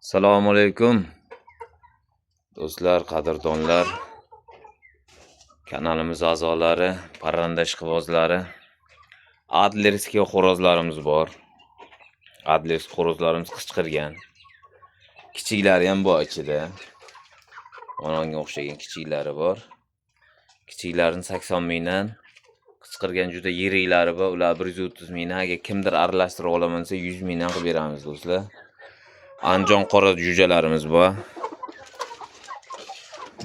Assalomu alaykum do'stlar, qadrdonlar, kanalimiz a'zolari, parranda ishqibozlari. Adlerskiy xo'rozlarimiz bor. Adlerskiy xo'rozlarimiz qichqirgan. Kichiklari ham bor ichida. Ononga o'xshagan kichiklari bor. Kichiklarini 80 mingdan, qichqirgan juda yiriklari bor, ular 130 mingdan. Agar kimdir aralashtirib olaman desa 100 mingdan qilib beramiz do'stlar. Andijon qora jo'jalarimiz bor.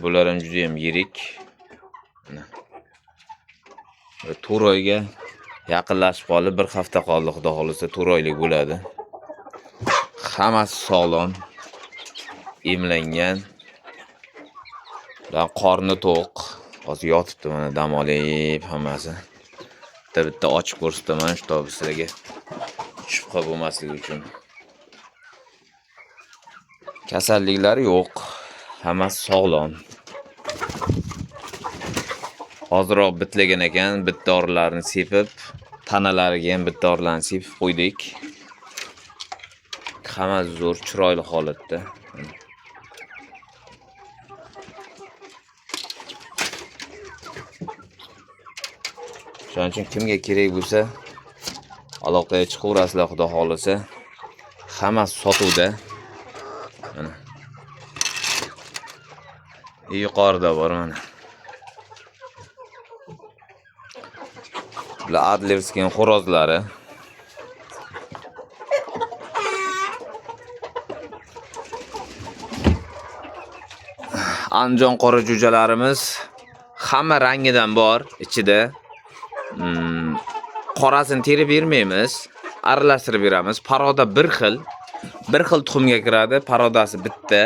Bular ham juda ham yirik. Mana. 4 oyga yaqinlashib qoldi, bir hafta qoldi, xudo xolasa 4 oylik bo'ladi. Hammasi sog'lom, emlangan. Ular qorni to'q. Hozir yotibdi mana dam olib hammasi. Bitta bitta ochib ko'rsataman, shu sizlarga shubha bo'lmasligi uchun. Kasalliklari yo'q. Hammasi sog'lom. Hoziroq bitlagan ekan, bit dorilarini sepib, tanalariga ham bit dorilarni sepib qo'ydik. Hammasi zo'r, chiroyli holatda. Shuning uchun kimga kerak bo'lsa, aloqaga chiqaverasizlar, xudo xolasa. Hammasi sotuvda. Mana. Yuqorida bor mana. Bular Adlerskiy xo'rozlari. Andijon qora jo'jalarimiz hamma rangidan bor ichida. Qorasini terib bermaymiz, aralashtirib beramiz. Paroda bir xil, bir xil tuxumga kiradi, parodasi bitta.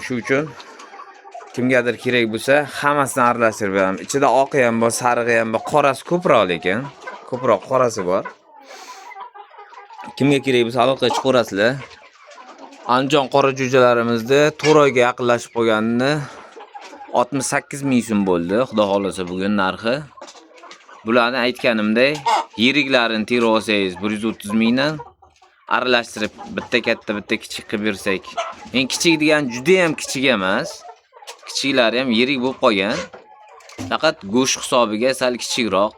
Shu uchun kimgadir kerak bo'lsa, hammasini aralashtirib beramiz. Ichida oqi ham bor, sarig'i ham bor, qorasi ko'proq lekin, ko'proq qorasi bor. Kimga kerak bo'lsa aloqaga chiqaverasizlar. Andijon qora jo'jalarimizda 4 oyga yaqinlashib qolganini 68 ming so'm bo'ldi. Xudo xolasa bugun narxi. Bularni aytganimdek, yiriklarini terib olsangiz 130 mingdan, aralashtirib bitta katta, bitta kichik qilib bersak. Eng kichik degan juda ham kichik emas. Kichiklari ham yirik bo'lib qolgan. Faqat go'sht hisobiga sal kichikroq,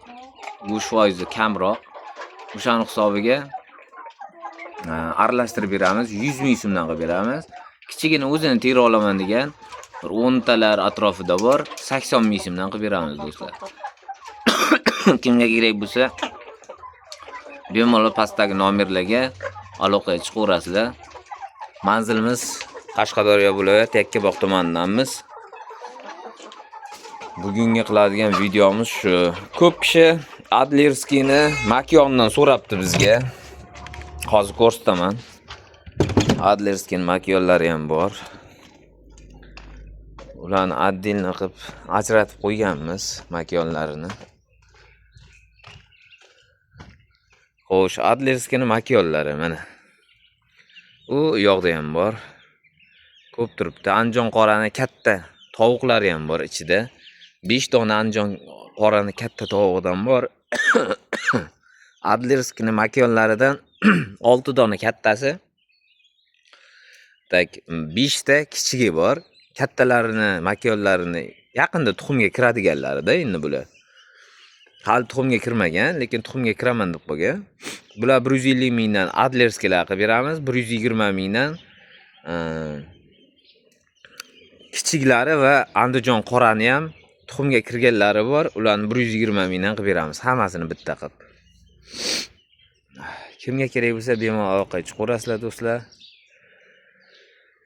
go'sht foizi kamroq. O'shaning hisobiga aralashtirib beramiz, 100 ming so'mdan qilib beramiz. Kichigini o'zini terib olaman degan bir 10 talar atrofida bor, 80 ming so'mdan qilib beramiz do'stlar. Kimga kerak bo'lsa, bemalol pastdagi nomerlarga aloqaga chiqaverasizlar. Manzilimiz Qashqadaryo viloyati Yakkabog' tumanidamiz. Bugungi qiladigan videomiz shu. Ko'p kishi Adlerskiyni makyondan so'rabdi bizga. Hozir ko'rsataman. Adlerskiyning makyonlari ham bor. Ularni отдельно qilib ajratib qo'yganmiz makyonlarini. Xo'sh, Adlerskiyning makyonlari mana. U yoqda ham bor. Ko'p turibdi. Andijon qorani katta tovuqlari ham bor ichida. 5 dona Andijon qorani katta tovug'idan bor. Adlerskiyning makyonlaridan 6 dona kattasi. Tak 5 ta kichigi bor. Kattalarini, makyonlarini yaqinda tuxumga kiradiganlarida endi bular. Hali tuxumga kirmagan, lekin tuxumga kiraman deb qo'ygan. Bular 150 mingdan Adlerskiylar qilib beramiz, 120 mingdan kichiklari va Andijon qorani ham tuxumga kirganlari bor, ularni 120 mingdan qilib beramiz, hammasini bitta qilib. Kimga kerak bo'lsa bemalol aloqaga chiqaverasizlar do'stlar.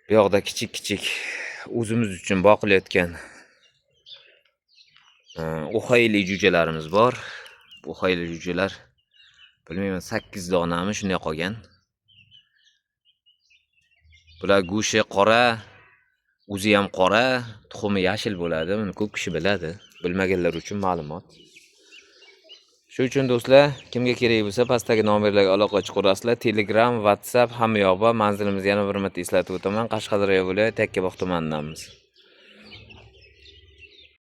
Bu yoqda kichik-kichik o'zimiz uchun boqilayotgan Oxayli jo'jalarimiz bor. Oxayli jo'jalar bilmayman 8 donami shunday qolgan. Bular go'shti qora, o'zi ham qora, tuxumi yashil bo'ladi. Buni ko'p kishi biladi. Bilmaganlar uchun ma'lumot. Shu uchun do'stlar, kimga kerak bo'lsa pastdagi nomerlarga aloqa chiqarasizlar. Telegram, WhatsApp hamma yoq bor. Manzilimizni yana bir marta eslatib o'taman. Qashqadaryo viloyati Yakkabog' tumanidamiz.